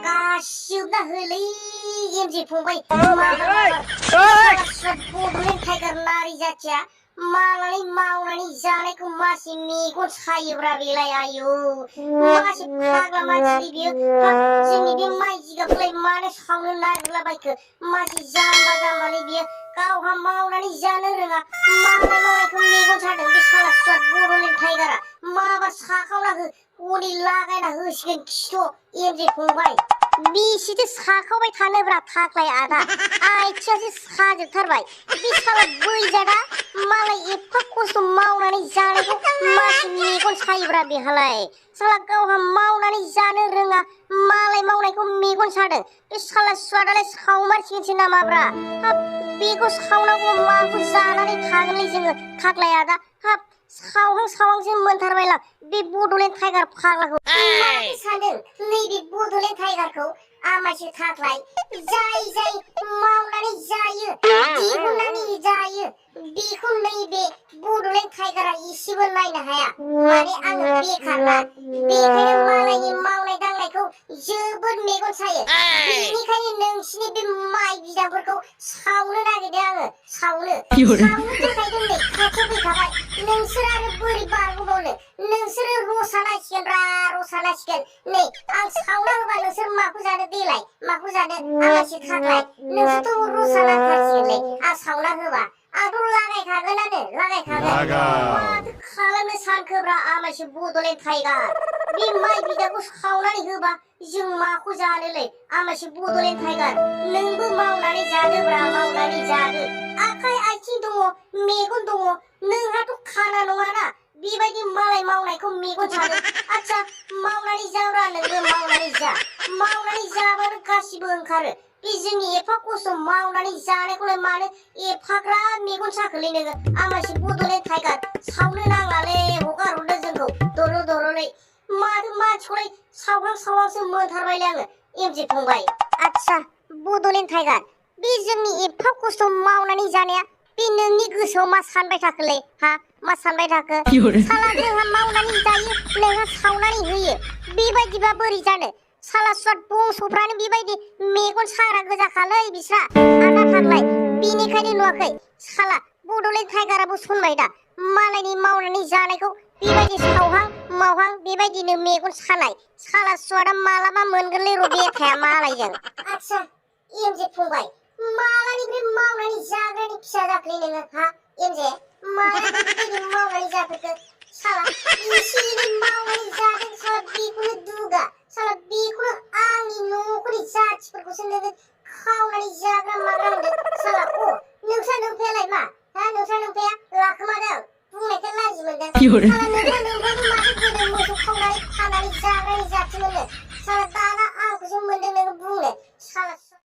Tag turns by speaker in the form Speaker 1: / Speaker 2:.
Speaker 1: गासिबो होलै एमजे फंबाय बड'लेण्ड टाइगार नारि जाथिया मालाय मावनानै जानायखौ मासे मेगन सायोब्रा बेलाय आयौ मासे फाग्ला मानसि बियो जोंनि बे माइ जिगाबखौलाय मानो सावनो नागिरलाबायखो मासे जाम्बा जाम्बालै बियो गावहा मावनानै जानो रोङा मालाय मावनायखौ मेगन सादों बे साला सुवाद बड'लेण्ड टाइगारा माबा साखावना हो हनै लागायना होसिगोन खिथ' एमजे फंबाय बेसेथो साखावबाय थानोब्रा थाख्लाय आदा आथिङासो साजोबथारबाय बे साला बैजादा मालाय एफा खस्थ' मावनानै जानायखौ मासे मेगन सायोब्रा बेहालाय साला गावहा मावनानै जानो रोङा मालाय मावनायखौ मेगन सादों बे साला सुवादालाय सावमारसिगोनसो नामाब्रा हाब बेखौ सावनांगौ माखौ जानानै थागोनलै जोङो थाख्लाय आदा हाब सावहां सावहांसो मोनथारबायलां बे बड'लेण्ड टाइगार फाग्लाखौ माथो सानदों नैबे बड'लेण्ड टाइगारखौ आमायसो थाख्लाय जाय मावनानै जायो दिहुननानै जायो बेखौ नैबे बड'लेण्ड टाइगारा एसेबो नायनो हाया माने आङो बेखारना बेखायनो मालायनि मावनाय दांनायखौ जोबोद मेगन सायो बेनिखायनो नोंसिनि बे माइ बिदांफोरखौ सावनो नागिरदों आङो सावनो थाखाय नै खाथियाव फैखाबाय नोंसोर आरो बोरै बारग'बावनो नोंसोरो रसा नासिगोन नै आं सावना होबा नोंसोर माखौ जानो देलाय माखौ जानो आलासि थाख्लाय नोंसोरथ' रसा नांथारसिगोनलै आं सावना होबा आंथ' लागायखागोनानो माथो खालामनो सानखोब्रा आमायसो बड'लेण्ड टाइगार बे माइ बिदांखौ सावनानै होबा जों माखौ जानोलै आमायसो बड'लेण्ड टाइगार नोंबो मावनानै जादोब्रा मावनानै जादो आखाइ आथिं दङ मेगन दङ नोंहाथ' खाना नङाना बेबायदि मालाय मावनायखौ मेगन सादो आच्छा मावनानै जाब्रा नोंबो मावनानै जाबानो गासिबो ओंखारो बे जोंनि एफा खस्थ' मावनानै जानायखौलाय मानो एफाग्राब मेगन साखोलै नोङो आमायसो बड'लेण्ड टाइगार सावनो नांलालै हगार हरदो जोंखौ दलरै माथो मानसिखौलाय सावहांसो मोनथारबायलै आङो एमजे फंबाय आच्छा बड'लेण्ड टाइगार बे जोंनि एफा खस्थ' मावनानै जानाया बे नोंनि गोसोआव मा सानबाय थाखोलै हा मा सानबाय थाखो साला जोंहा मावनानै जायो नोंहा सावनानै होयो बेबायदिबा बोरै जानो साला सुवाद बंस'फ्रानो बेबायदि मेगन साग्रा गोजाखालै बिस्रा आदा थाख्लाय बेनिखायनो नुवाखै साला बड'लेण्ड टाइगाराबो सनबाय दा मालायनि मावनानै जानायखौ बेबायदि सावहां मावहां बेबायदिनो मेगन सानाय साला सुवादा मालाबा मोनगोनलै र' बेखाया मालायजों आच्छा एमजे फंबाय मालानिफ्राय मावनानै जाग्रानि फिसा जाखोलै नोङो हा एमजे मालानिफ्राय बेबायदि मावनानै जाफेरखो साला एसे एनै मावनानै जादों साला बेखौनो दुगा साला बेखौनो आंनि न'खरनि जाथिफोरखौसो नोङो खावनानै जाग्रा माग्रा होनदों साला नोंस्रा नोमफायालाय मा हा नोंस्रा नोमफाया लाखोमादों बुंनायखौ लाजि मोनदों साला नोंस्रा नोमफायाबो माथो गोदो मोसौ खावनानै फाननानै जाग्रानि जाथिमोननो